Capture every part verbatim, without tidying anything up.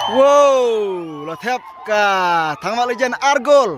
Wow, la thep ka Thangwah Legend ar gol.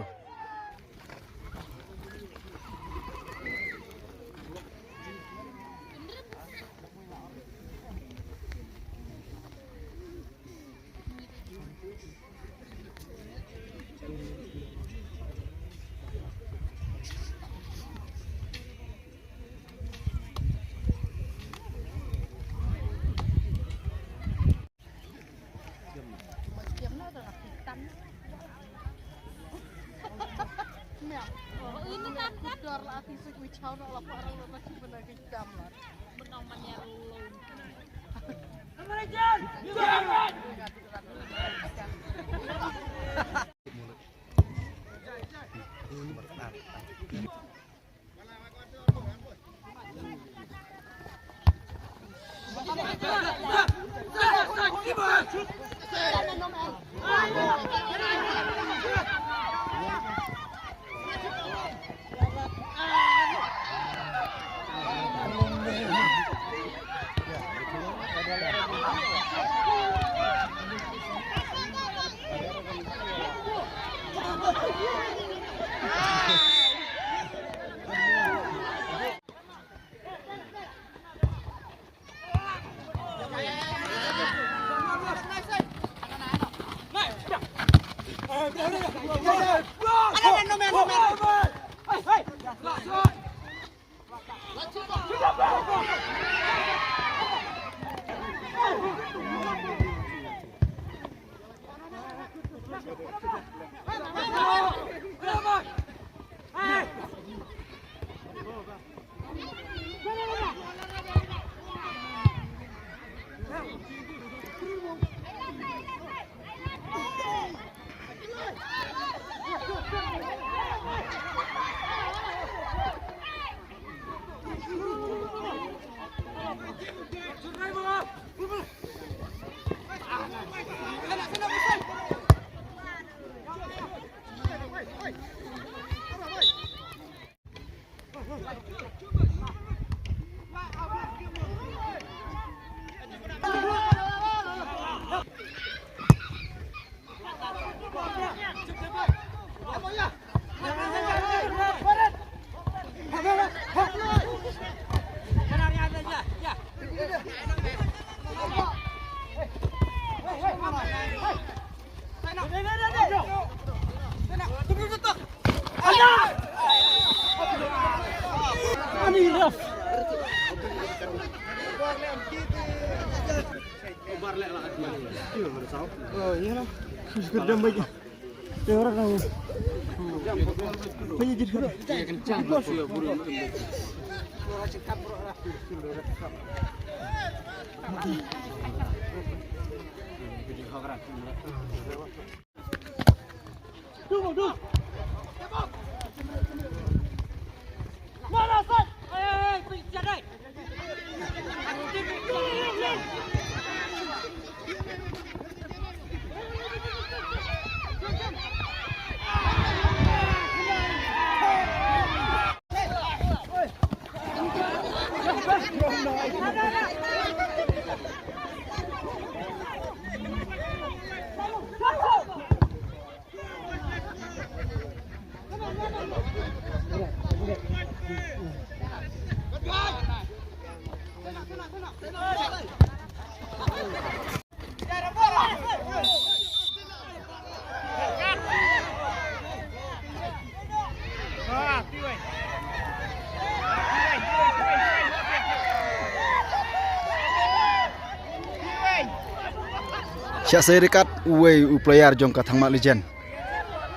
Shah sei red card uwei u player jong ka Thangmat Legend.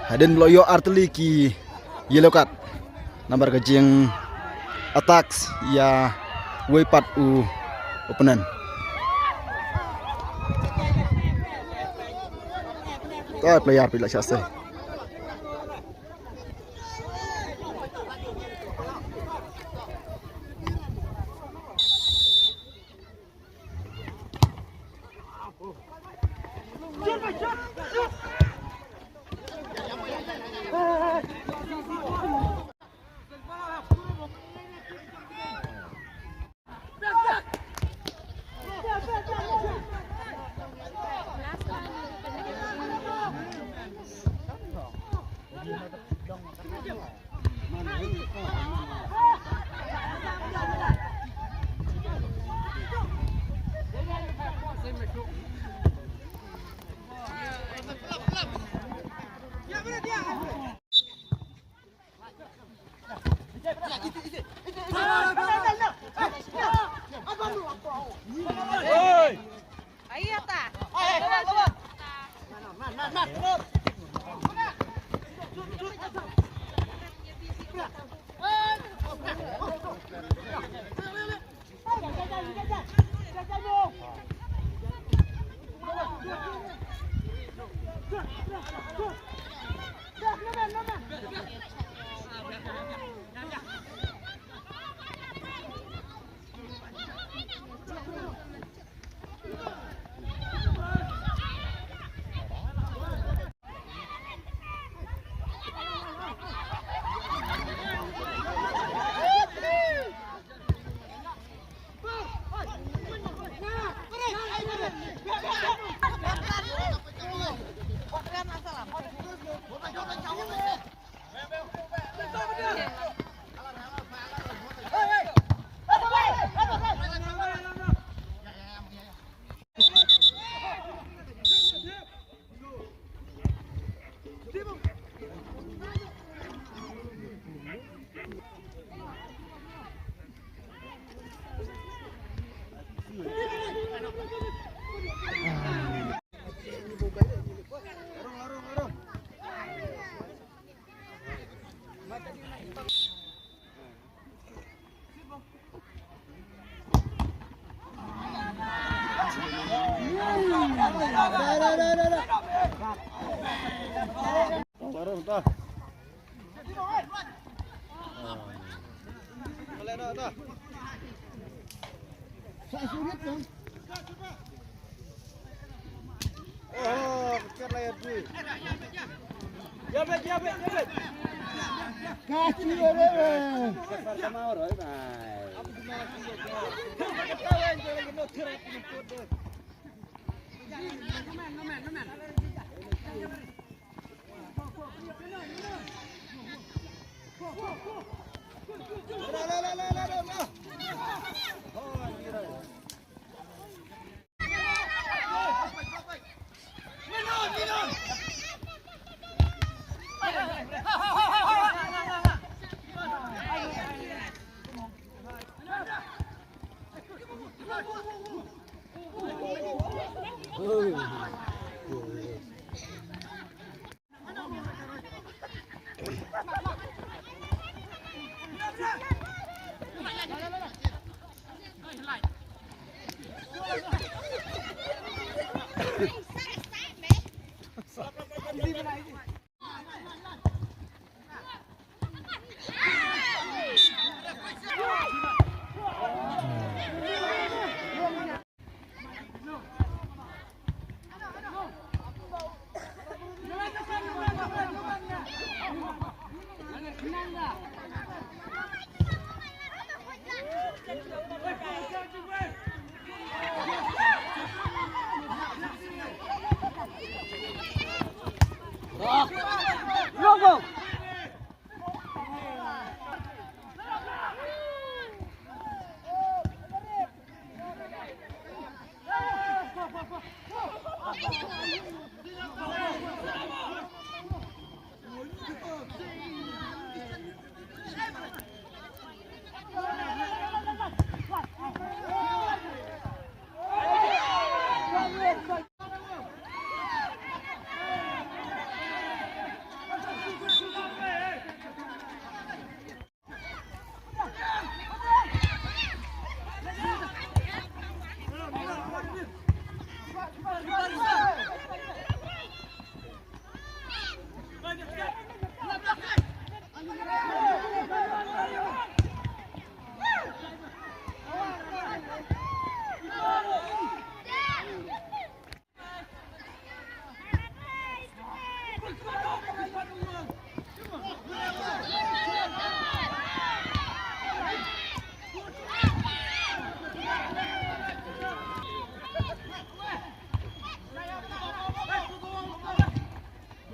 Hadien ba la ïoh artylli ki yellow card namar ka jing attack ïa uwei pat u opponent. Ka player phi la shah sei.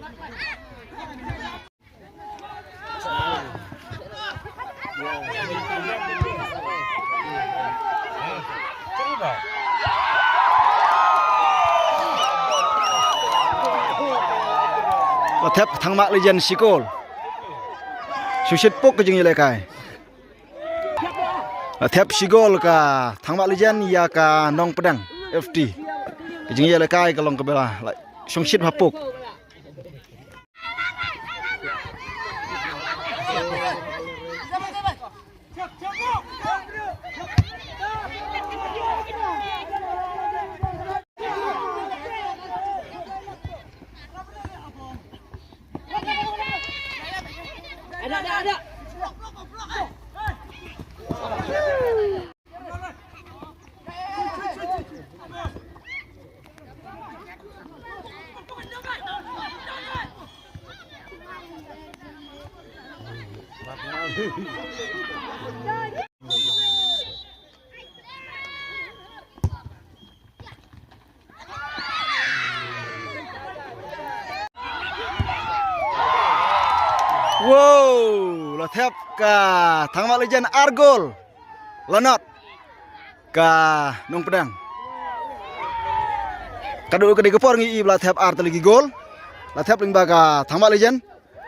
La thep Thangmah Legend shi kol. Shu shit puk ka jingïalehkai. La thep shi gol ka Thangmah Legend ïa ka Nongpdeng F T. Ka jingïalehkai ka long kaba la shong shit bha puk. Wow, la thep ka Thangmah Legend ar gol. La not ka Nongpdeng. Ka dei ka dei ka por ngi i ba la thep ar tylli ki gol. La thep lyngba ka Thangmah Legend.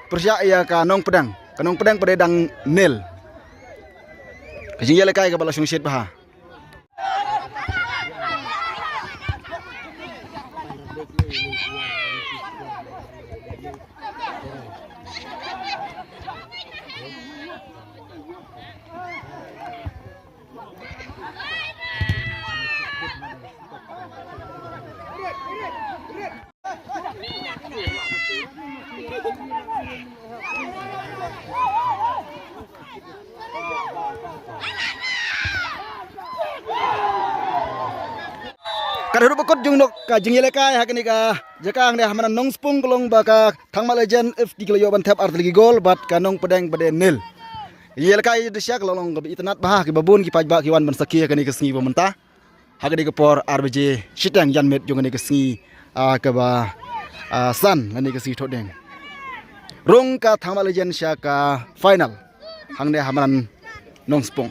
Pyrshah ïa ka Nongpdeng. Ka Nongpdeng pat dang nil. Ka jingïalehkai kaba la shong shit bha. Ka dei ruh ba kut jong nok ka jingïalehkai ha kane ka jaka hangne ha madan Nongspung ka long ba ka Thangmah Legend F T ka la ïoh ban thep ar tylli ki gol bad ka Nongpdeng pat dei nil. Ïalehkai da sha ka la long kaba itynnad bha, kiba bun ki paidbah ki wan ban sakhi ha kane ka sngi ba mynta. Ha kane ka por ar baje shiteng jan miet jong kane ka sngi, ah, kaba, ah, san lane ka sngi thohdieng. Rung ka Thangmah Legend sha ka final hangne ha madan Nongspung.